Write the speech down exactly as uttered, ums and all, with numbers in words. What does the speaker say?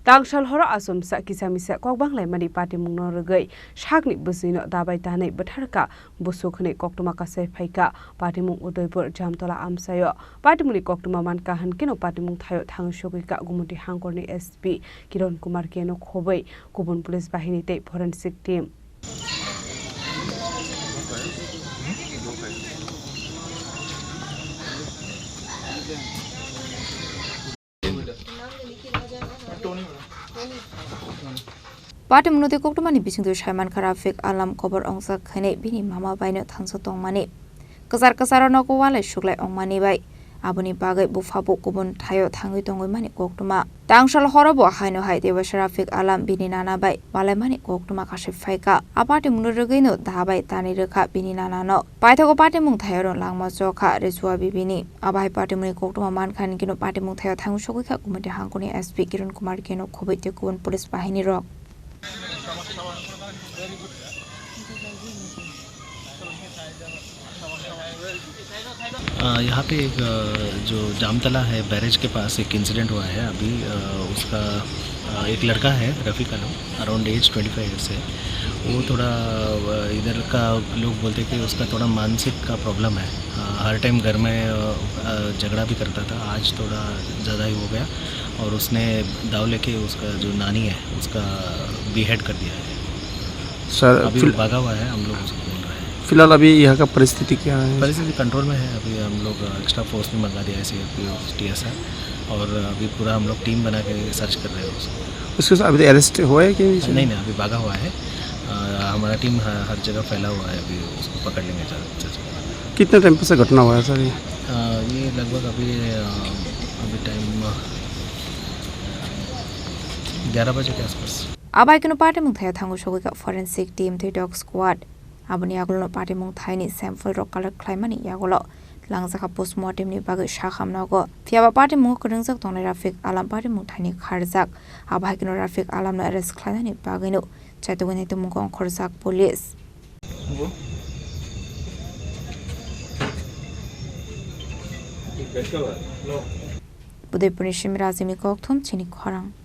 Tangsal horo achomsa kisa misa kok banglaimani patimungno rwgwi sakni bwswino dabai tanwi bwtharkha bwswk hwnwi koktwma kasai phaikha patimung Udaipur Jamtola amchaio. Patimungni koktwma mankha hwnkhe no patimung thaio thangwi sogwikha Gumoti hangkorni S P Kiron Kumar K no khobwi kubun police bahini tei forensic team. Patimungno tei koktwmani bisingtwi saimankha Rafik Alam kobor ongjak khainai bini mama baino thangsa tongmani. Kwchar kwcharo nogo walai suklai ongmani bai. Aboni bagwi bupha bo kubun thaio thangwi tongwi mani koktwma. Tangsal horo bo haino hai teibo Rafik Alam bini nana bai walaimani koktwma kasui phaikha. A patimungno rwgwino da bai tanwi rwkha bini nanano. Paithago patimung thaio rw langma chokha Rechua bibini. Abo hai patimungni koktwma mankha hwnkhe no patimung thaio thangwi sogwikha Gumoti hangkorni S P Kiron Kumar K no khobwi tei kubun police bahini rok. अ, यहाँ पे एक, अ, जो जामतला है, बैरेज के पास एक इंसिडेंट हुआ है अभी। अ, उसका, अ, एक लड़का है, Rafiq Alam, around age twenty five years है। वो थोड़ा, अ, इधर का लोग बोलते हैं कि उसका थोड़ा मानसिक का प्रॉब्लम है। अ, हर टाइम घर में, अ, अ, झगड़ा भी करता था, आज थोड़ा ज़्यादा ही हो गया और उसने दाव लेके उसका जो नानी है, उसका बीहेड कर दिया है। सर, अभी वो फिल- भागा हुआ है, हम लोग उसको ढूंढ रहे हैं। फिलहाल अभी यहाँ का परिस्थिति क्या है? परिस्थिति कंट्रोल में है। अभी हम लोग एक्स्ट्रा फोर्स भी मंगा दिया है, सीआरपीएफ, टीएसआर, और अभी पूरा हम लोग टीम बना के सर्च कर रहे हैं उसको। उसके साथ अभी अरेस्ट हुआ है कि नहीं? नहीं, नहीं, अभी भागा हुआ है। अ, हमारा टीम हर, हर जगह फैला हुआ है, अभी उसको पकड़ लेंगे जल्द से जल्द। कितने टाइम से घटना हुआ है सर ये? अ, ये लगभग अभी, अ, अभी टाइम, अ, ग्यारह बजे के आसपास। Abai kunu patimung thaya thango sogwi ka forensic team tei dog squad. Aboni yagulo no patimung thaini sample rok collect khlaimani yagulo langjakha postmortem ni bagwi sakham nogo. Phiya ba patimung kwrwngjak tongnai Rafik Alam patimung thaini kharjak. Abo hai kunu Rafik Alam no arrest khlainani bagwi no chaitugwi naitumung ongkhorjak police. Udaipurni Simirajini kokthum chini khorang.